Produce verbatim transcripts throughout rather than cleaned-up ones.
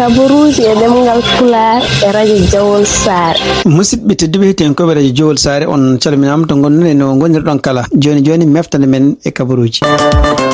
Kabaruuji e ɗemngal Pulaar e Radio Jawol Saare. Musidɓe tedduɓe, hettiyankooɓe Radio Jawol Saare, on calminaama to ngonɗon e no ngonirɗon kala. Jooni jooni, meftande men e kabaruuji.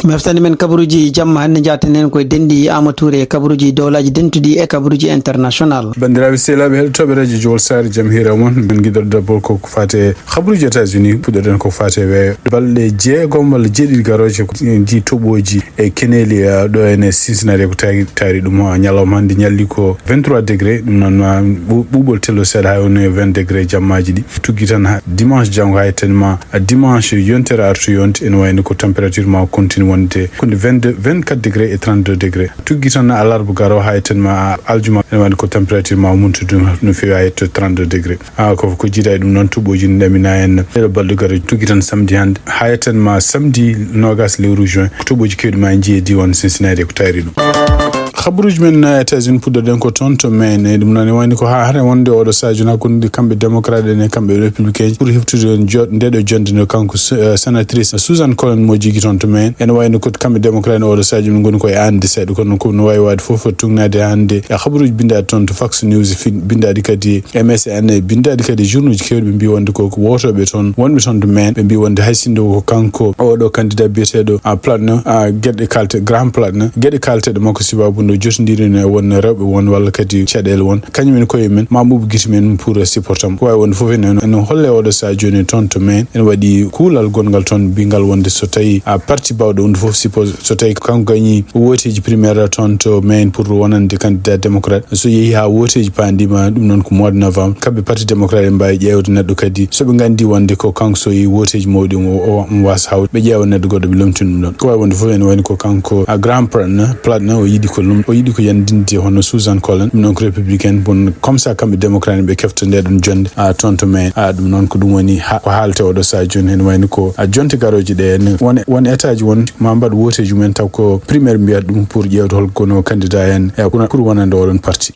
Meftande men kabaruuji jamma hannde, njaaten heen koye denɗi Amadou Touré e kabaruuji dowlaaji dentuɗi e kabaruuji international. Banndiraaɓe sehilaaɓe heɗotooɓe Radio Jawol Saare, jam hiira mon. Min ngiɗo dabbol ko ko faati e kabaruuji États-Unis, puɗɗoɗen ko faati e weeyo. Balɗe jeegom walla jeeɗiɗi garooje, ko ɗi toɓooji e keneeli, eh, ɗo ene Cincinnati ko taari, taari ɗum, eh, ñalawma hannde ñalli ko vingt-trois degré, ɗum noon ma ɓu-, ɓuuɓol tello seeɗa, hay woni vingt degré jammaaji ɗi. Tuggi tan ha dimanche janngo, hay tan ma dimanche yontere artu yonde, ene wayno ko température ma continue wonde ko vingt-deux, vingt-quatre degré e trente-deux degré. Tuggi tan alarba garo, hay tan ma aljuma, ene wayno ko température ma muntude no feewi, hay to trente-deux degré. Ah, ko, ko jiida e ɗum noon, toɓooji ne ɗamina en. Ɗeɗo balɗe gare, tuggi tan samedi hannde, haa yettan ma samedi noogas lewru juin, ko toɓooji keewɗi ma en njiye diiwaan Cincinnati ko tawri ɗum. Habaruuji men, eh, États-Unis, puɗɗoɗen ko toon to Maine. E ɗum noon, e wayni ko haa hare wonde oɗo sahaa jooni hakkunde kamɓe démocrate en e kamɓe républicain pour heftude on jo-, ndeɗo jonde no kanko su-, eh, sénatrice Susan Collins mo jigi toon to Maine. Ene wayno ko kamɓe démocrate en oɗo sahaa jooni ngoni koye aande seeɗa, kono ko no wawi waade fof tugnaade hannde e habaruuji binndaaɗi toon to Fox News, fin-, binndaaɗi kadi M S N, binndaaɗi kadi journaux ji keewɗi, ɓe mbi wonde ko, ko wootooɓe toon, wonɓe toon to Maine, ɓe mbi wonde hay sinno ko kanko oɗo candidat biyeteeɗo, a, Platt no, a, geɗe kalte, Graham Platt no, geɗe kalteɗe makko sibabu nde jotondiri no e won rewɓe won walla kadi caɗeele won, kañum en koye men ma ɓuuɓ gite men pour supportam. Ko wawi wonde fof ene, ene holle oɗo sahaa jooni toon to Maine, ene waɗi kuulal gongal toon, mbingal wonde so tawi a parti bawɗo ɗum fof, sipo so tawi ko kanko gañi wooteeji primaire toon to Maine pour wonande candidat démocrate, so yeehi haa wooteeji paandima ɗum noon ko mois de novembre, kamɓe parti démocrate en mbawi ƴeewde neɗɗo kadi so ɓe nganndi wonde ko kanko so yeehi wooteeji mawɗi o, o, o wasa hawde, ɓe ƴeewa neɗɗo goɗɗo ɓe lomtina ɗum ɗon. Ko wawi wonde fof ene wayno ko kanko, a, Graham Platt no, Platt no, o yiɗi ko lom-, o yiɗi ko yandinde hono Susan Collins, ɗum noon ko républicain, bon, comme ça kamɓe démocrate en ɓe kefta nde ɗon jonde, a, toon to Maine, a, ɗum noon ko ɗum woni ha-, ko haalte oɗo sahaa jooni, ene wayno ko, a, jonte garooje ɗe, ne, won, won état ji won ma mbaɗ wooteeji mumen taw ko primaire mbiyata ɗum pour ƴeewde hol kono candidat en, e, pour, pour wonande oɗon parti.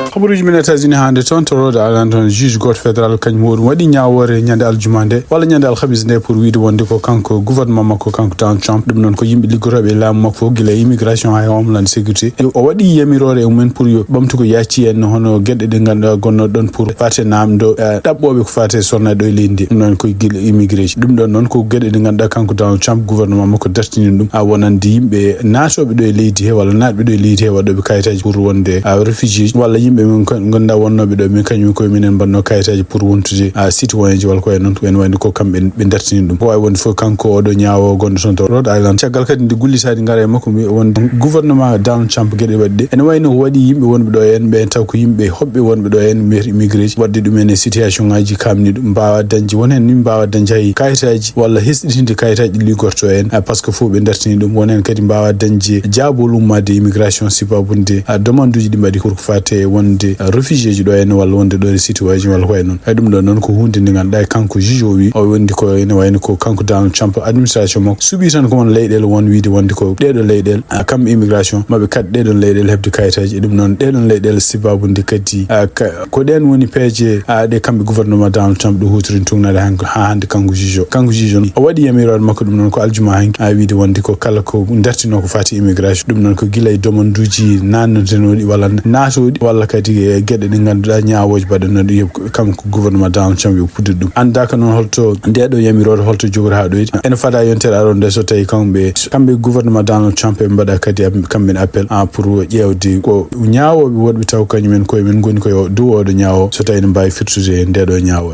Habaruuji men États-Unis hannde toon to Rhode Island toon, juge gooto fédéral kañum hoɗum waɗi ñaawoore ñande aljuma nde walla ñande alhamis nde pour wiide wonde ko kanko gouvernement makko, kanko Donald Trump, ɗum noon ko yimɓe liggotooɓe e laamu makko fof, gila e immigration haa e homeland sécurité, o waɗi yamiroore e mumen pour yo ɓamtu ko yaaccii en hono geɗe ɗe ngannduɗaa gonno ɗon pour faate namdo, eh, ɗaɓɓooɓe ko faate sonna ɗo e leydi ndi. Ɗum noon ko gila immigré ji. Ɗum ɗon noon ko geɗe ɗe ngannduɗaa kanko Donald Trump, gouvernement makko dartini ɗum, a, wonande yimɓe naatooɓe ɗo e leydi he walla naatɓe ɗo e leydi he waɗooɓe kayitaaji pour wonde, a, réfugié walla yimɓe men ko ngannduɗaa wonnooɓe ɗo, min kañum koye minen mbaɗno kayitaaji pour wontude, a, citoyen ji walla ko wayi noon, ko ene wayno ko kamɓe ɓe dartini ɗum. Ko wawi wonde fof kanko oɗo ñaawo gonɗo toon to Rhode Island, caggal kadi nde gullitaaji ngara e makko, mbi wonde gouvernement Donald Trump geɗe waɗɗe ene wayno waɗi yimɓe wonɓe ɗo en ɓe taw ko yimɓe hoɓɓe wonɓe ɗo en, mbiyata immigré ji, waɗde ɗum en e situation ngaji kamni ɗum, mbawa dañde won hen ni mbawa dañde hay kayitaaji walla hesɗitinde kayitaaji ɗi liggorto en, a, parce que fof ɓe dartini ɗum, won hen kadi mbawa dañde jaabol ummade immigration sibabude, a, demande uji ɗi mbaɗi pour ko fate wonde, a, réfugié ji ɗo en walla wonde ɗo e citoyen ji walla ko wayi noon. Hay ɗum ɗo noon ko hunde nde ngannduɗaa kanko juge o wi, o wondi ko ene wayno ko kanko Donald Trump administration makko suɓi tan ko won leyɗeele won wiide wonde ko ɗeɗo leyɗeele, a, kamɓe immigration maɓe kat ɗeɗon leyɗeele heɓde kayitaaji. E ɗum noon ɗeɗon leyɗeele sibabude kadi, a, ka-, ko ɗen woni peeje, a, ɗe kamɓe gouvernement Donald Trump ɗo hutorin tugnaade han-, haa hannde kanko juge o. Kanko juge o o waɗi yamiroore makko ɗum noon ko aljuma hanki, a, wiide wonde ko kala ko dartino ko fati immigration, ɗum noon ko gila e demande uji nannotenooɗi walla naatooɗi walla kadi e geɗe ɗe ngannduɗaa ñaawooje mbaɗanooɗe yo kam ko gouvernement Donald Trump yo puɗɗiɗo ɗum. Anndaaka noon holto nde ɗo yamiroore holto jogori haa ɗoyde. Ene fada yontere aroore nde so tawi kamɓe, kamɓe gouvernement Donald Trump ɓe mbaɗa kadi am-, kamɓe appel, a, pour ƴeewde ko ñaawooɓe wonɓe taw kañumen koye men ngoni koye o-, dow oɗo ñaawo so tawi ne mbaawi firtude nde ɗo ñaawo.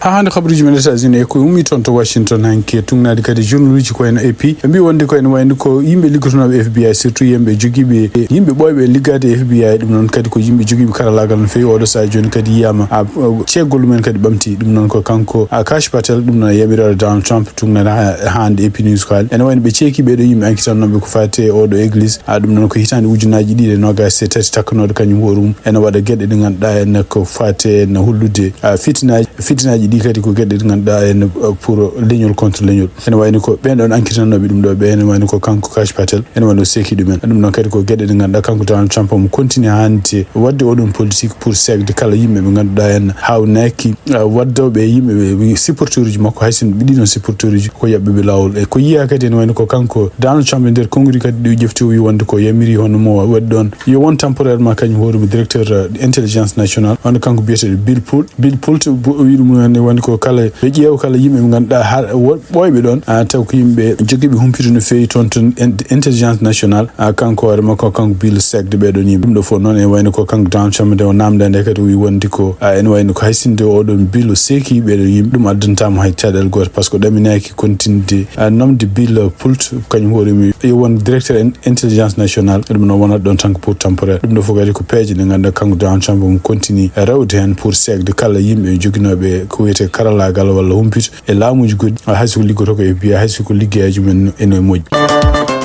Haa hannde habaruuji men États-Unis e ko ummi toon to Washington hanki tugnaade kadi journal uji ko en A P. Ɓe mbi wonde ko ene wayno ko yimɓe liggotonooɓe F B I, surtout yimɓe jogiiɓe, yimɓe ɓooyɓe liggaade e F B I, ɗum noon kadi ko yimɓe jogiiɓe karallaagal no feewi. Oɗo sahaa jooni kadi yiyaama, a, ceeggol mumen kadi ɓamti. Ɗum noon ko kanko, a, Kash Patel, ɗum noon e yamiroore Donald Trump, tugnaade ha-, hannde A P News ko haali. Ene wayno ɓe ceeki ɓeeɗo yimɓe enquêtannooɓe ko faati e oɗo église. A, ɗum noon ko hitaande ujunnaji ɗiɗi e noogas e tati takkanooɗo kañum hoore mum ene waɗa geɗe ɗe ngannduɗaa ene ko faati e hollude, a, fitinaaji, fitinaaji Ɗi kadi ko geɗe ɗe ngannduɗaa en, eh, pour leñol contre leñol. Ene wayni ko ɓeen ɗoon enquêtanooɓe ɗum ɗo, ɓe ene wayni ko kanko Kash Patel, ene wayno seeki ɗumen. Ɗum ɗoon kadi ko geɗe ɗe ngannduɗaa kanko Donald Trump omo continue hannde waɗde oɗon politique pour seekde kala yimɓe ɓe ngannduɗaa en haawnaki, eh, waddooɓe e yimɓe ɓe, ɓe supporteruuji makko, hay sinno ɓe ɗiɗon supporteruuji ko yaɓɓuɓe laawol. E ko yiyaa kadi ene wayno ko kanko Donald Trump e nder konngudi kadi ɗi o ƴefti, o wi wonde ko yamiri hono mo waɗi ɗoon yo won temporairement kañum hoore mo directeur, eh, intelligence nationale, wonde kanko biyeteeɗo Bill Pool. Bill Pool to bo-, o wi ɗum wonde, wonde ko kala yo ƴeew kala yimɓe ɓe ngannduɗaa har wo-, ɓooyɓe ɗoon, ah, taw ko yimɓe jogiiɓe humpito no feewi toon to in-, intelligence nationale, ah, kanko hoore makko, kanko Bill seekde ɓee ɗoon yimɓe. Ɗum ɗo fof noon ene wayno ko kanko Donald Trump nde o naamnda nde kadi o wi wonde ko, ah, ene wayno ko hay sinno oɗon Bill o seeki ɓee ɗoon yimɓe, ɗum addantaa mo hay caɗeele gooto, par ce que o ɗaminaaki continue, ah, nomde Bill Pool kañum hoore mum yo won directeur in-, intelligence nationale. Ɗum noon wonat ɗoon tan ko pour temporaire. Ɗum ɗo fof kadi ko peeje ɗe ngannduɗaa kanko Donald Trump omo continue rewde heen pour seekde kala yimɓe joginooɓe ko wiyetee karallaagal walla humpito e laamuuji goɗɗi, hay so ko liggotoo ko F B I, hay so ko liggeyaaji mum en ene moƴƴi.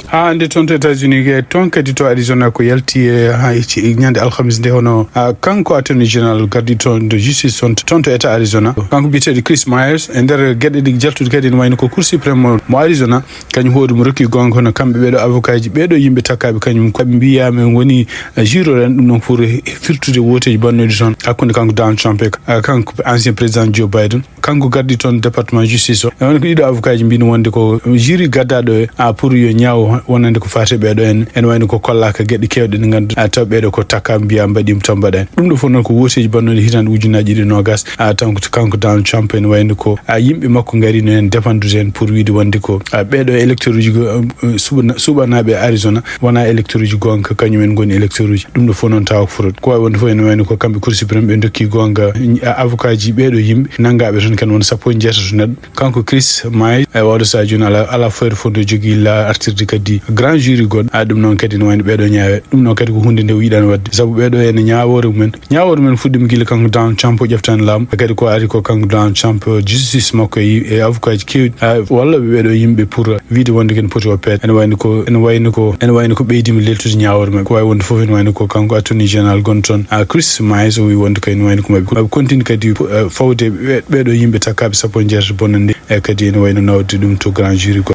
Haa hannde toon to États-Unis, e toon kadi to Arizona ko yalti e, ha, e ci-, ñande alhamis nde, hono, ah, kanko attorney general gardiiɗo toon de justice toon, toon to État Arizona, kanko biyeteeɗo Chris Myers, e nder geɗe ɗe jaltuɗe kadi ene wayno ko Cour suprême mo, mo Arizona, kañum hoore mum rokki goonga, hono kamɓe ɓeeɗo avocat ji, ɓeeɗo yimɓe takkaaɓe, kañum ko ɓe mbiyaama woni, eh, juroren ɗum noon pour firtude wooteeji bannooɗi toon hakkunde kanko Donald Trump e, eh, kanko ancien président Joe Biden. Kanko gardi toon département justice o. E wonde ko ɗiɗo avocat ji mbino wonde ko jury gaddaaɗo e, ah, pour yo ñaaw wonande ko faati ɓeeɗo en. Ene wayno ko kollaaka geɗe keewɗe ɗe ngannduɗaa, ah, taw ɓeeɗo ko takka mbiya mbaɗiima taw mbaɗaani. Ɗum ɗo fof noon ko wooteeji bannooɗi hitaande ujunnaaji ɗiɗi e noogaas. Ah, taw ko kanko Donald Trump ene wayno ko, ah, yimɓe makko ngarino heen défendude heen pour wiide wonde ko, ah, ɓeeɗo électeur uji go-, eh, suɓana-, suɓanaaɓe Arizona wonaa électeur uji goonga, kañum en ngoni électeur uji. Ɗum ɗo fof noon tawa ko fraude. Ko waawi wonde fof ene wayno ko kamɓe Cour suprême ɓe ndokki goonga, ah, avocat ji ɓeeɗo yimɓe nanngaaɓe toon ken won sappo e jeetato neɗɗo. Kanko Chris Myers, e oɗo sahaa jooni ala, ala fayre fof nde jogii la artirde kadi grand jury goɗɗo. A ɗum noon kadi ne wayno ɓeeɗo ñaawe. Ɗum noon kadi ko huunde nde o yiɗaani waɗde. Sabu ɓeeɗo ene ñaawoore mumen. Ñaawoore mumen fuɗɗiima gila kanko Donald Trump o ƴeftaani laamu. E kadi ko ari ko kanko Donald Trump, justice makko e, e avocat ji keewɗi. A, walla ɓe ɓeeɗo yimɓe pour wiide wonde ken poti o peet. Ene wayno ko, ene wayno ko, ene wayno ko ɓeydiima leltude ñaawoore maɓɓe. Ko waawi wonde fof ene wayno ko kanko attorney general gonɗo toon. A, Chris Myers o wi wonde kay ene wayno ko maɓɓe, maɓɓe continue kadi, eh, fawde ɓe, ɓeeɗo yimɓe takkaaɓe sappo e jeetato bonannde, e kadi ene wayno nawde ɗum to grand jury ko.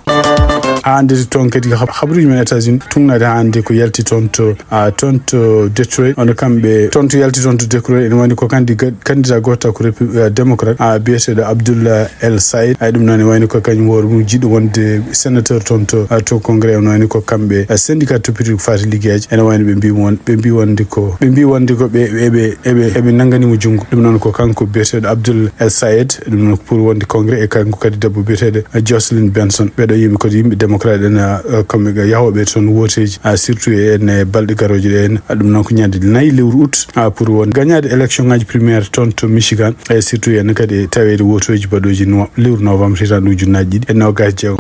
Haa hannde toon kadi hab-, habaruuji men États-Unis, tuugnaade haa hannde ko yalti toon to, ah, toon to Detroit. Wano kamɓe toon to yalti toon to Detroit, ene wayno ko kandi-, candidat gooto ko Repu-, eh, démocrate, ah, biyeteeɗo Abdullah El Sayed. Ay ɗum noon ene wayno ko kañum hoore mum jiɗɗo wonde sénateur toon to, ah, to Congrès. Ene wayno ko kamɓe, ah, syndicat toppitooji ko faati liggeyaaji. Ene wayno ɓe mbii won-, ɓe mbii wonde ko, ɓe mbii wonde ko ɓe, ɓe, ɓe, ɓe, eɓe nanngani mo junngo. Ɗum noon ko kanko biyeteeɗo Abdul El Sayed. Ɗum noon ko pour wonde Congrès e kanko kadi debbo biyeteeɗo Jocelyn Benson. Ɓeeɗo yimɓe kadi yimɓe démocrate en, ah, kamɓe ga yahooɓe toon wooteeji, ah, surtout e en e balɗe garooje ɗe en. Ah, ɗum noon ko ñande nayi lewru août, ah, pour wonde gañaade élection ngaji primaire toon to Michigan. E surtout en kadi e taweede wootooji baɗooji no-, lewru novembre hitaande ujunnaaji ɗiɗi e noogaas e jeegom.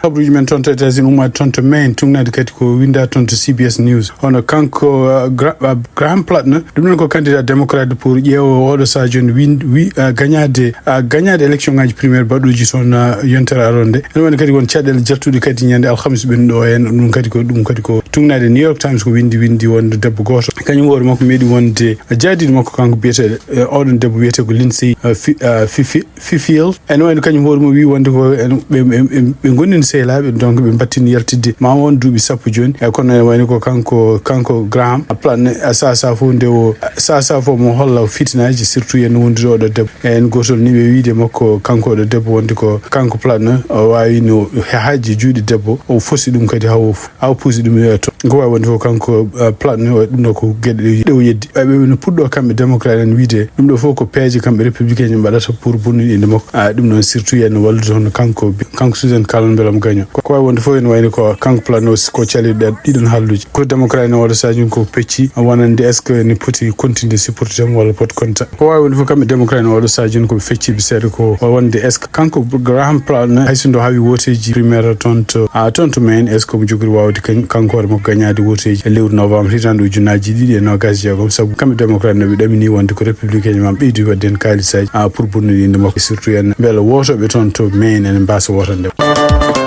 Habaruuji men toon to États-Unis ummaade toon to Maine, tuugnaade kadi ko winndaa toon to C B S News. Hono kanko, ah, Gra-, ah, Graham Platt ne, ɗum noon ko candidat démocrate pour ƴeewo oɗo sahaa jooni win-, wi-, ah, gañaade, ah, gañaade élection ngaji primaire baɗooji toon, ah, yontere aroore nde. Ene wayno kadi won caɗeele jaltuɗe kadi ñande alhamis ɓennuɗo o en. Ɗum kadi ko, ɗum kadi ko tuugnaade New York Times ko winndi, winndi wonde debbo gooto. Kañum hoore makko meeɗi wonde jaadiiɗo makko kanko biyeteeɗo, eh, oɗon debbo wiyetee ko Lindsay, ah, Fi-, ah, Fifi-, Fifield. Ene wayno kañum hoore mum wi wonde ko en, ɓe, ɓe, ɓe, ɓe ngonii sehlaaɓe, donc ɓe mbattini yaltidde ma won duuɓi sappo jooni. E kono ene wayno ko kanko, kanko Graham Platt ne, a, saha saha fof nde o, saha saha fof mo holla fitinaaji, surtout yen wondude oɗo debbo. En gootol ni ɓe wiide makko kanko oɗo debbo wonde ko kanko Platt ne, o waawi no haaji juuɗe debbo, o fosi ɗum kadi hawo aw puusi ɗum e to. Ko waawi wonde fof kanko, eh, Platt ne, o ɗum ɗo ko geɗe ɗe, ɗe o yeddi. Ay, ɓe no puɗɗo kamɓe démocrate en wiide, ɗum ɗo fof ko peeje kamɓe républicain en mbaɗata pour bonnude innde makko. Ah, ɗum noon surtout yen wallude hono kanko, kanko Susan Collins mbela mo gaño. Ko, ko waawi wonde fof ene wayno ko kanko Platt ne o s-, ko caliɗo ɗiɗon halluji. Ko démocrate en oɗo sahaa jooni ko pecci wonande est-ce que ne poti continuer supporter mo walla pot konta. Ko waawi wonde fof kamɓe démocrate en oɗo sahaa jooni ko ɓe fecciɓe seeɗa ko wonde est-ce que kanko Graham Platt ne, hay so ndo hawi wooteeji primaire toon to, ah, toon to Maine, est-ce que omo jogori waawde kañ-, kanko hoore makko gañaade wooteeji e lewru novembre hitaande ujunnaaji ɗiɗi e noogaas e jeegom, sabu kamɓe démocrate no ɓe ɗamini wonde ko républicain en ɓeydi waɗde heen kaalisaaji, ah, pour bonnude innde makko, surtout en mbela wootooɓe toon to Maine ene mbaasa wootande.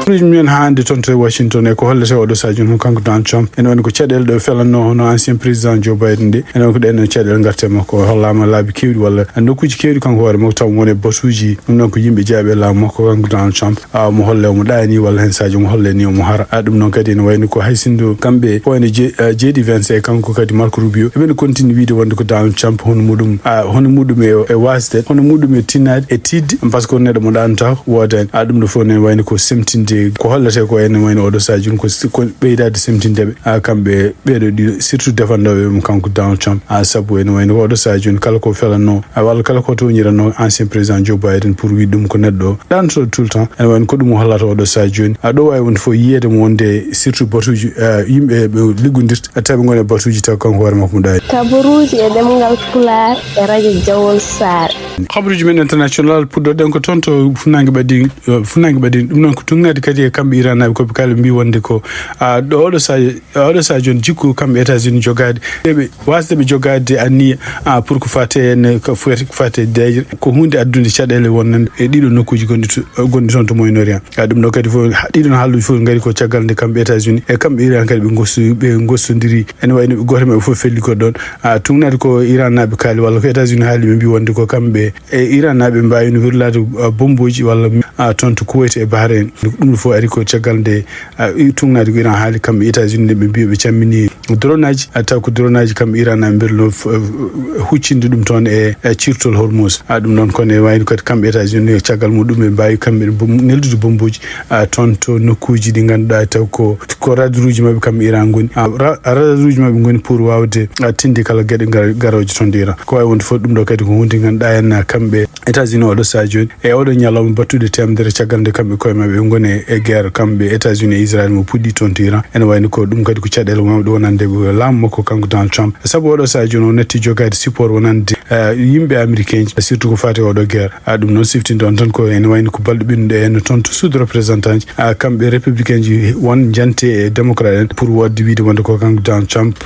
Habaruuji men haa hannde toon to Washington e ko hollete oɗo sahaa jooni, kanko Donald Trump, ene woni ko caɗeele ɗe felanno hono ancien président Joe Biden ɗe, ene woni ko ɗen caɗeele ngarte makko. O hollaama laabi keewɗi walla nokkuuji keewɗi kanko hoore makko, taw mo woni e batuuji. Ɗum noon ko yimɓe jeyaaɓe e laamu makko, kanko Donald Trump, a, omo holle omo ɗaani walla heen saaji omo holle ni omo hara. A, ɗum noon kadi ene wayni ko hay sinno kamɓe fof ene je-, a, J D Vance e kanko kadi Marco Rubio, eɓe kontini wiide wonde ko Donald Trump hono muɗum, a, hono muɗum e, e waasde, hono muɗum e tinnaade, e tiiɗde, par ce que neɗɗo mo ɗaanata woodani. A, ɗum ɗo fof ne wayni ko semtinde, ko hollete ko ene wayno oɗo sahaa jooni ko si-, ko ɓeydaade semtinde ɓe, a, kamɓe ɓeeɗo ɗiɗo, surtout defandooɓe mo kanko Donald Trump. A, sabu ene wayno ko oɗo sahaa jooni kala ko felanno, a, walla kala ko toñiranno ancien président Joe Biden pour wiide ɗum ko neɗɗo ɗaanotooɗo tout le temps, ene wayno ko ɗum o hollata oɗo sahaa jooni. A, ɗo waawi wonde fof yiyeede mo wonde surtout batuuji, a, yimɓe ɓe liggondirta, a, tawi ɓe ngoni e batuuji taw kanko hoore makko mo ɗaani. Kabaruuji e ɗemngal Pulaar e radio Jawol Saare. Habaruuji men international, puɗɗoɗen ko toon to Funnangue Ɓadin, eh, Funnangue Ɓadin. Ɗum noon ko tuugnaade kadi e kamɓe Iran naaɓe, ko ɓe kala mbi wonde ko, a, ɗo oɗo sahaa, oɗo sahaa jooni jikku kamɓe États-Unis jogaade, ɓe waasde ɓe jogaade anniya, a, pour ko faati heen, ko fati, ko faati e deeƴre, ko huunde addude caɗeele wonande e ɗiɗo nokkuuji gonɗi to, gonɗi toon to Moyen-Orient. A, ɗum ɗo kadi fof, ha-, ɗiɗon haalluuji fof ngari ko caggal nde kamɓe États-Unis e kamɓe Iran kadi ɓe ngostu-, ɓe ngostondiri. Ene wayno gooto maɓɓe fof felli goɗɗo ɗon. A, tuugnaade ko Iran naaɓe kaali walla ko États-Unis haali, ɓe mbi wonde ko kamɓe e Iran naaɓe mbaawi no wirlaade, a, bombooji walla, a, toon to Kuwait e Bahrain. Ɗum fof ari ko caggal nde, a, i-, tuugnaade ko Iran haali kamɓe États-Unis nde ɓe mbi ɓe cammini droneaji, a, taw ko droneaji kamɓe Iran naaɓe mbelno f-, f-, huccinde ɗum toon e, e ciirtol Hormuz. A, ɗum noon kono e wayno kadi kamɓe États-Unis caggal muɗum ɓe mbaawi kamɓe bom-, neldude bombooji, a, toon to nokkuuji ɗi ngannduɗaa taw ko, ko radaruuji maɓɓe kamɓe Iran ngoni. A, ra-, radaruuji maɓɓe ngoni pour waawde, a, tinde kala geɗe gar-, garooje toon to Iran. Ko waawi wonde fof ɗum ɗo kadi ko huunde ngannduɗaa en, a, kamɓe États-Unis oɗo sahaa jooni e oɗo ñalawma battude teemedere caggal nde kamɓe koye maɓɓe ɓe ngoni e, e guerre kamɓe États-Unis e Israël mo puɗɗi toon to Iran. Ene wayno ko ɗum kadi ko caɗeele mawɗe wonande laamu makko kanko Donald Trump. Sabu oɗo sahaa jooni o natti jogaade support wonande, eh, yimɓe américain ji, surtout ko faati e oɗo guerre. A, ɗum noon siftinde on tan ko ene wayno ko balɗe ɓennuɗe en toon to Sud représentant ji, a, kamɓe républicain ji won jante e démocrate en pour waɗde wiide wonde ko kanko Donald Trump,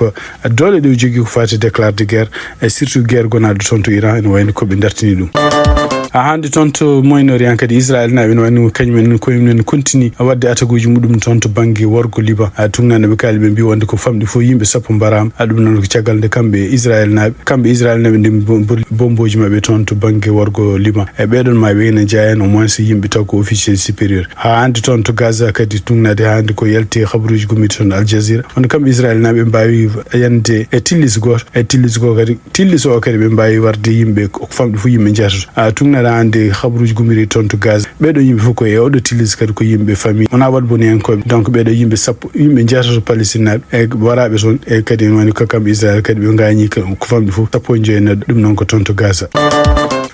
a, doole ɗe o jogii ko faati déclare de guerre, e surtout guerre gonaaɗo toon to Iran, ene wayno ko ɓe dartini ɗum. A, hannde toon to Moyen-Orient kadi Israël naaɓe ene wayno kañum en ko enen kontini waɗde attaque uji muɗum toon to bannge worgo Liban. A, tuugnaade ɓe kaali ɓe mbi wonde ko famɗi fof yimɓe sappo mbaraama. A, ɗum noon ko caggal nde kamɓe Israël naaɓe, kamɓe Israël naaɓe nde bo-, bo-, bombooji maɓɓe toon to bannge worgo Liban. E ɓeɗon ma ɓe ene jeyaa heen au moins yimɓe taw ko officier supérieur. Haa hannde toon to Gaza kadi tuugnaade haa hannde ko yalti habaruuji gummiiɗi toon Al Jazeera. Wonde kamɓe Israël naaɓe mbaawi yande e tillis gooto, e tillis goo kadi, tillis o kadi ɓe mbaawi warde yimɓe ko famɗi fof yimɓe njeetato. A, tuugnaade haa hannde habaruuji gummiiɗi toon to Gaza. Ɓeɗo yimɓe fof ko e oɗo tillis kadi ko yimɓe famille. Wonaa waɗ boni en koɓe. Donc ɓeɗo yimɓe sappo, yimɓe njeetato Palestine naaɓe e waraaɓe toon. E kadi ene wayno ko kamɓe Israël kadi ɓe ngaañi ko famɗi fof sappo e joyi neɗɗo. Ɗum noon ko toon to Gaza.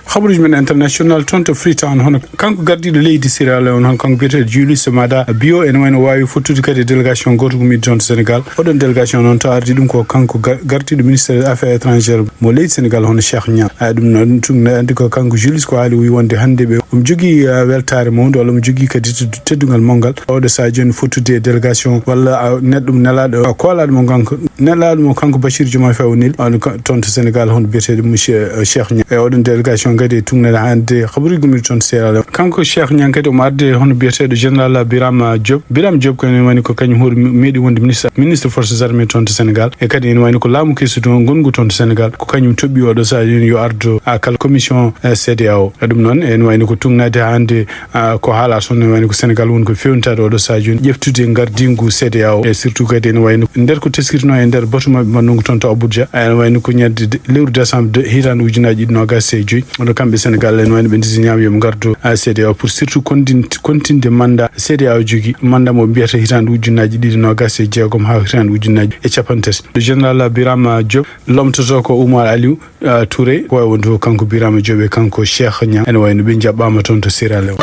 Habaruuji men international toon to Freetown, hono kanko gardiiɗo leydi Sierra Leone, hono kanko biyeteeɗo Julius Maada Bio, ene wayno waawi fottude kadi e délégation gooto gummiiɗo toon to Sénégal. Oɗon délégation noon to ardi ɗum ko kanko ga-, gardiiɗo ministère des affaires étrangères mo leydi Sénégal, hono Cheikh Niang. A, ɗum noon tun ne anndi ko kanko Julius ko haali o wi wonde hannde ɓe omo jogii, a, weltaare mawnde walla omo jogii kadi teddu-, teddungal mawgal. Oɗo sahaa jooni fottude e délégation walla, a, neɗɗo mo nelaaɗo, a, koolaaɗo mo kanko Nelaaɗo mo kanko Bachir Diomaye Faye o neli, on ka-, toon to Sénégal, hono biyeteeɗo monsieur, eh, Cheikh Niang. E oɗon délégation kadi e tuugnaade hannde habaruuji gummiiɗi toon to Sierra Leone. Kanko Cheikh Niang kadi omo arde hono biyeteeɗo Général Birama Diop. Birama Diop ko ene woni ko kañum hoore me-, meeɗi wonde ministre, ministre forces armées toon to Sénégal. E kadi ene wayno ko laamu kesu toon, ngongu toon to Sénégal. Ko kañum toɓɓi oɗo sahaa jooni yo ardo, a, kala commission, eh, C D A O. E ɗum noon, ene wayno ko tuugnaade hannde a, ko haala toon ne wayno ko Sénégal woni ko feewnitaade oɗo sahaa jooni ƴeftude ngardiingu C D A O. E surtout kadi ene wayno nder ko teskirno e nder batu maɓɓe mannungu toon to Abuja. A, ene wayno ko ñande de-, lewru décembre de, hitaande ujunaaji ɗiɗi noogaas e joyi. Wano kamɓe Sénégal ene wayno ɓe ndisinaama yo ɓe ngardo, a, C D A O pour surtout kondin-, kontinde manda C D A O jogii. Manda mo mbiyata hitaande ujunaaji ɗiɗi noogaas e jeegom haa hitaande ujunaaji e capanɗe tati. Le général Birama Diop lomtoto ko Oumar Aliou. Ah, Touré, ko wayi wonde fof kanko Birama Diop e kanko Cheikh Niang, ene wayno ɓe njaɓɓaama toon to Sierra Leone.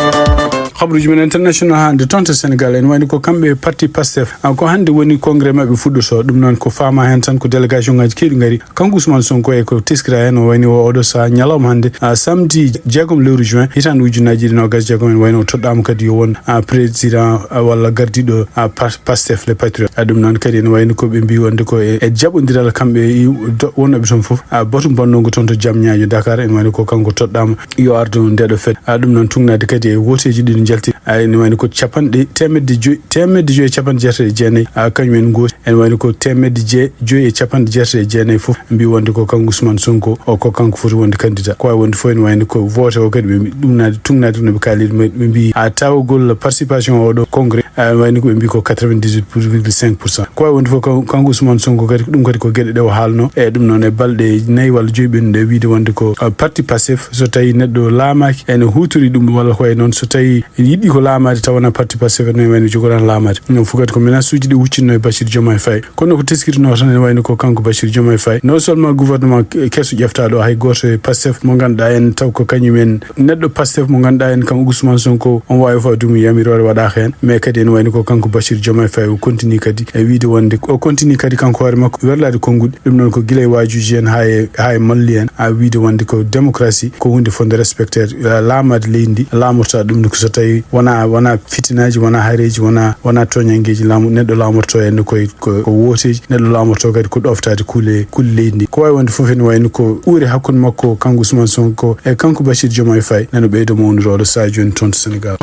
Habaruuji men international hannde toon to Sénégal, ene wayno ko kamɓe parti Pastef. Ah, ko hannde woni congrès maɓɓe fuɗɗoto. Ɗum noon ko faama heen tan ko délégation ngaji keewɗi ngari. Kanko Ousmane Sonko e ko teskira heen, o wayni o oɗo sahaa ñalawma hannde, ah, samedi jeegom lewru juin, hitaande ujunaaji ɗiɗi noogaas e jeegom, ene wayno o toɗɗaama kadi yo won, ah, président, ah, walla gardiiɗo, ah, par-, Pastef les Patriotes. A, ɗum noon kadi ene wayno ko ɓe mbi wonde ko e, e jaɓondiral kamɓe e do-, wonnooɓe toon fof. A, batu bannoogu toon to Diamniadio Dakar, ene wayno ko kanko toɗɗaama yo ardu ndeɗo fedde. A, ɗum noon tuugnaade kadi e wooteeji ɗi Yalti, a, ene wayno ko capanɗe teemedde joyi, teemedde joyi e capanɗe jeetati e jeenayi, a, kañum en ngooti. Ene wayno ko teemedde je-, joyi e capanɗe jeetati e jeenayi fof mbi wonde ko kanko Ousmane Sonko, o ko kanko foti wonde candidat. Ko wawi wonde fof ene wayno ko vote o kadi ɓe mbi-, ɗum naade, tugnaade no ɓe kaaliri, ɓe mbi, a, tawgol participation oɗo congrès, a, wayno ko ɓe mbi ko quatre-vingt-dix-huit virgule cinq pour cent. Ko wawi wonde fof kan-, kanko Ousmane Sonko kadi, ko ɗum kadi ko geɗe ɗe o haalno. E ɗum noon e balɗe nayi walla joyi ɓennuɗe wiide wonde ko, a, parti Pastef, so tawi neɗɗo laamaaki ene hutori ɗum walla ko wayi noon, so tawi yiɗi ko laamaade taw wona parti Pastef ene wayno jogoɗan laamaade. Ɗum fof kadi ko menace uji ɗi huccinno e Bassirou Diomaye Faye. Kono ko teskitino tan ene wayno ko kanko Bassirou Diomaye Faye, non seulement gouvernement ke-, keso ƴeftaɗo, hay goto e Pastef mo ganduɗa en taw ko kañum en neɗɗo Pastef mo ganduɗa en kam Ousmane Sonko on wawi faw ɗum yamiroore waɗaka hen, mais kadi ene wayno ko kanko Bassirou Diomaye Faye o continue kadi e wiide wonde, o continue kadi kanko hoore makko werlade konnguɗi. Ɗum noon ko gila e waajuuji en haa e, haa e malli en, a, wiide wonde ko démocratie ko huunde fotnde respecteede, a, laamaade leydi ndi, laamorto ɗum ko so tawi wona, wona fitinaaji, wona hareeji, wona, wona tooñanngeeji laamu, neɗɗo laamorto en koye ko, ko wooteeji, neɗɗo laamorto kadi ko ɗooftaade kuule, kuule leydi ndi. Ko waawi wonde fof ene wayno ko uure hakkunde makko, kanko Ousmane Sonko e kanko Bassirou Diomaye Faye, nana ɓeydo mawnude oɗo sahaa jooni toon to Sénégal.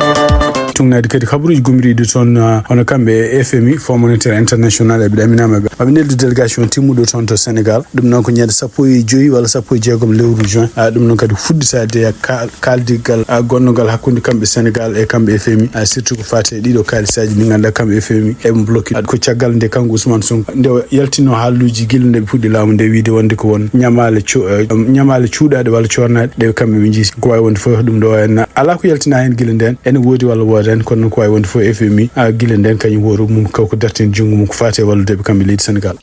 Tugnaade kadi kabaruuji gomriiɗi toon, ah, hono kamɓe e F M I, Fonds Monétaire International, eɓe ɗaminaama ɓe. Maɓe neldi délégation timmuɗo toon to Sénégal. Ɗum noon ko ñande sappo e joyi walla sappo e jeegom lewru juin. Ah, ɗum noon kadi fuɗɗitaade e ka-, kaaldigal, ah, gonndogal hakkunde kamɓe Sénégal e kamɓe F M I, ah, surtout ko faati e ɗiɗo kaalisaaji ɗi ngannduɗaa kamɓe F M I eɓe bloqué. Ah, ko caggal nde kanko Ousmane Sonko nde o yaltino haaluuji gila nde ɓe puɗɗi laamu nde wiide wonde ko won ñamaale co-, eh, ñamaale cuuɗaaɗe walla cornaaɗe ɗe kamɓe ɓe njiiti. Ko waawi wonde fof ɗum ɗo en alaa ko yaltinaa heen gila ndeen, ene woodi walla woodaani, kono noon ko waawi wonde fof F M I, ah, gila ndeen kañum hoore mum ko dartini junngo mum ko faati e wallude ɓe kamɓe leydi Sénégal.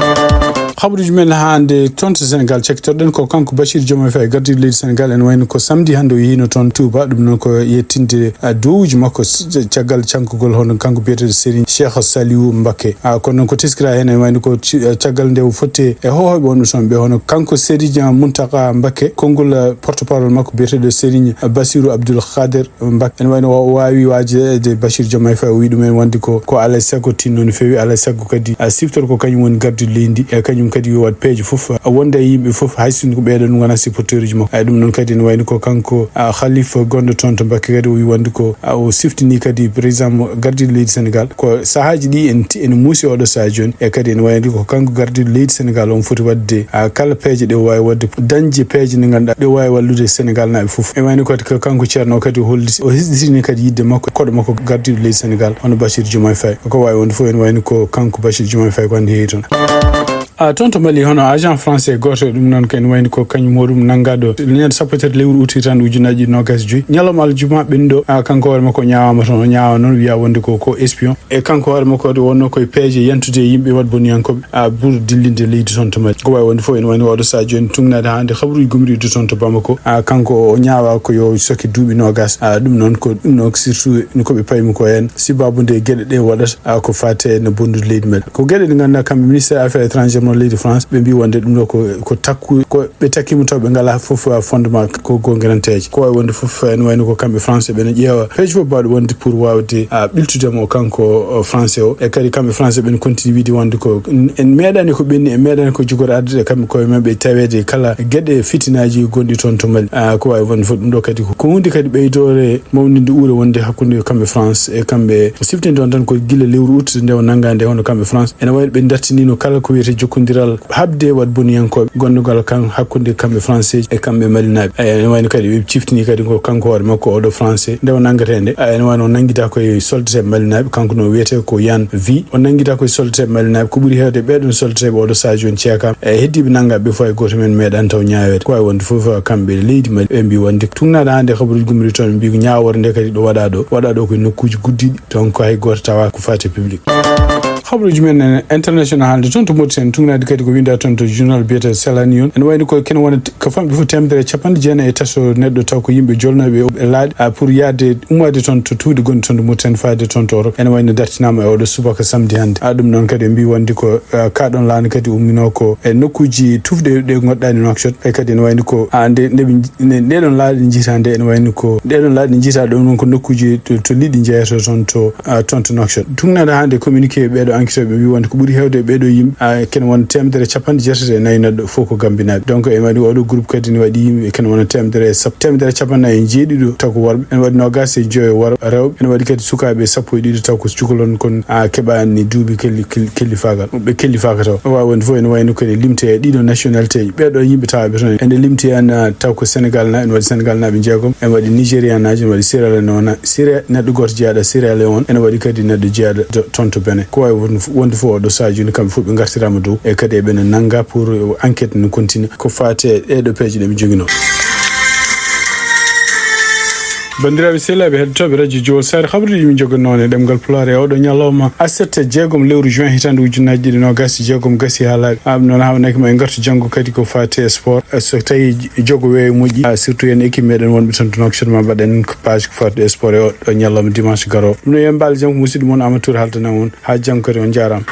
Habaruuji men hannde toon to Sénégal, cakkitorɗen ko kanko Bassirou Diomaye Faye, gardiiɗo leydi Sénégal, ene wayno ko samedi hannde o yehiino toon Touba. Ɗum noon ko yettinde, ah, duwawuuji makko s-, caggal cankugol hono kanko biyeteeɗo Serigne Cheikh Saliou Mbacké. Ah, kono noon ko teskira heen ene wayno ko ci-, ah, caggal nde o fotti e hoohooɓe wonɓe toon ɓe, hono kanko Serigne Mountakha Mbacké, konngol, ah, porte-parole makko biyeteeɗo Serigne Bassirou Abdoul Khader Mbacké. Ene wayno o waawi waajeede Bassirou Diomaye Faye, o wi ɗum en wonde ko, ko alaa e sago tinno no feewi, alaa e sago kadi a siftor ko kañum woni gardiiɗo leydi ndi, e kañum kadi yo waɗ peeje fof, a wonda e yimɓe fof, hay sinno ko ɓeeɗo ɗum wona supporteur uji makko. Ay ɗum noon kadi ene wayno ko kanko, a, Khalifa gonɗo toon to Mbacké kadi o wi wonde ko, a, o siftini kadi président mo gardiiɗo leydi Sénégal. Ko sahaaji ɗi en ti-, ene muusi oɗo sahaa jooni, e kadi ene wayno ko kanko gardiiɗo leydi Sénégal on foti waɗde, a, kala peeje ɗe o waawi waɗde, dañde peeje ɗe ngannduɗaa ɗe waawi wallude Sénégal naaɓe fof. E wayno kadi ko kanko Ceerno o kadi o holliti, o hisɗitini kadi yidde makko, koɗo makko gardiiɗo leydi Sénégal, hono Bassirou Diomaye Faye. Ko wawi wonde fof ene wayno ko kanko Bassirou Diomaye Faye ko hannde heewi toon. A, toon to Mali, hono agent français gooto, ɗum noon ko ene wayno ko kañum hoɗum nanngaɗo ñande sappo e tati lewru août hitande ujunnaji ɗiɗi nogas e joyi. Ñalawma aljuma ɓennuɗo, a, kanko hoore makko o ñaawama toon, o ñaawa noon wiya wonde ko, ko espion. E kanko hoore makko kadi wonno koye peeje yantude e yimɓe waɗ boniyankooɓe, a, pour dillinde leydi toon to Mali. Ko wawi wonde fof ene wayno oɗo sahaa jooni tugnaade hannde habaruuji gomriiɗo toon to Bamako. A, kanko o ñaawa ko yo sokke duuɓi nogas. A, ɗum noon ko ɗum noon surtout no ko ɓe paymi ko heen. Sibabu nde geɗe ɗe waɗata, a, ko faate no bonnude leydi men. Ko geɗe ɗe ngannduɗaa kamɓe ministère affaires étrangères mo leydi France, ɓe mbi wonde ɗum ɗo ko, ko takku, ko ɓe takkima taw ɓe ngalaa fof, a, fondement ko gongiranteeje. Ko wawi wonde fof ene wayno ko kamɓe France ɓe ne ƴeewa peeje fof mbaɗo wonde pour wawde, a, ɓiltude mo kanko, o, français o. E kadi kamɓe français ɓe ne continue wiide wonde ko en, en meeɗani ko ɓenni, en meeɗani ko jogori arde kamɓe koye maɓɓe taweede kala geɗe fitinaaji gonɗi toon to Mali. A, ko wawi wonde fof ɗum ɗo kadi ko, ko hunde kadi ɓeydoore mawninde uure wonde hakkunde kamɓe France e kamɓe. Siftinde on tan ko gila lewru août nde o nannga nde hono kamɓe France. Ene wayno ɓe dartinino kala ko wiyete jokkondiral haɓde waɗ boniyankooɓe gonndogal kan hakkunde kamɓe français e kamɓe malinaaɓe. Ene wayno kadi ɓe ciftini kadi ko kanko hoore makko oɗo français nde o nanngata nde. Ene wayno o nanngita koye soldateeɓe malinaaɓe, kanko no wiyete ko Yan Vi. O nanngita koye soldateeɓe malinaaɓe, ko ɓuri heewde ɓeɗon soldateeɓe oɗo sahaa jooni ceekaama. E heddiiɓe nanngaɓe fof hay gooto men meeɗaani taw ñaaweede. Ko wawi wonde fof kamɓe leydi Mali ɓe mbi wonde tugnaade hannde habaruuji gomri toon ɓe mbi ko ñaawoore nde kadi ɗo waɗa ɗo, waɗa ɗo koye nokkuuji guddiɗi, donc hay gooto tawa ko faati e public. Habaruuji men en international hannde toon to Mauritanie, tugnaade kadi ko winda toon to journal biyeteeɗo Selaniyon. Ene wayno ko kene wona t-, ko famɗi fof teemedere e capanɗe jeenayi e tato neɗɗo taw ko yimɓe jolnooɓe e laaɗe, a, pour yahde ummaade toon to tuuɗi gonɗi toon to Mauritanie faade toon to Europe. Ene wayno dartinaama e oɗo subaka samedi hannde. A, ɗum noon kadi ɓe mbi wonde ko, a, ka ɗon laana kadi ummino ko e nokkuuji tufɗe ɗe ngoɗɗaani Nouakchott. E kadi ene wayno ko, a, nde, nde ɓe nji-, nde, nde ɗon laaɗe njiyta nde ene wayno ko nde ɗon laaɗe njiyta ɗon noon ko nokkuuji to, to liɗɗi njeeyata toon to, a, toon to Nouakchott. Tugnaade hannde communiqué ɓeeɗo Enquêteuɓe mbi wonde ko ɓuri heewde e ɓeeɗo yimɓe, a, kene wona teemedere e capanɗe jeetati e nayi neɗɗo fof ko Gambinaaɓe. Donc, en waɗi oɗo groupe kadi ne waɗi yimɓe kene wona teemedere e sap-, teemedere e capanɗe nayi e jeeɗiɗo taw ko worɓe. En waɗi noogaas e joyo wor-, rewɓe. En waɗi kadi sukaaɓe sappo e ɗiɗo taw ko cukalon kon, a, keɓaani duuɓi kelli-, kelli-, kellifaagal. Ɓe kellifaaka taw. O waawi wonde fof ene wayno kene limte e ɗiɗo nationalité ji. Ɓeeɗo yimɓe tawaaɓe toon. Ene limti en, a, taw ko Sénégal na, en waɗi Sénégal naaɓe jeegom. En waɗi Nigérian naaji, en waɗi Sierra Leone. Sierra, neɗɗo gooto jeyaaɗo Sierra Leone. En waɗi kadi neɗɗo jeyaaɗo to-, toon to Benin. Ko waawi won-, wonde fof oɗo sahaa jooni, kamɓe fof ɓe ngartiraama dow. E kadi eɓe nannga pour enquête no continue. Ko faati e ɗeeɗo peeje ɗe ɓe njoginoo. Banndiraaɓe sehilaaɓe heɗotooɓe Radio Jowol Saare, habaruuji min njoginoo e ɗemngal Pulaar e oɗo ñalawma aset e jeegom lewru juin hitaande ujunnaaji ɗiɗi noogaas e jeegom gasi haa laaɓi. Haa ɗum noon, haa wonaki ma en ngartu janngo kadi ko faati e sport. E so tawi jogo weeyo moƴƴi, a, surtout en équipe meɗen wonɓe toon to Nouakchott, ma mbaɗen ko page ko faati e sport e oɗo ñalawma dimanche garoowo. Ɗum noon yo en mbaal jam ko musidɗo mon Amadou Touré haaldanaa on. Haa janngo kadi, on njaaraama.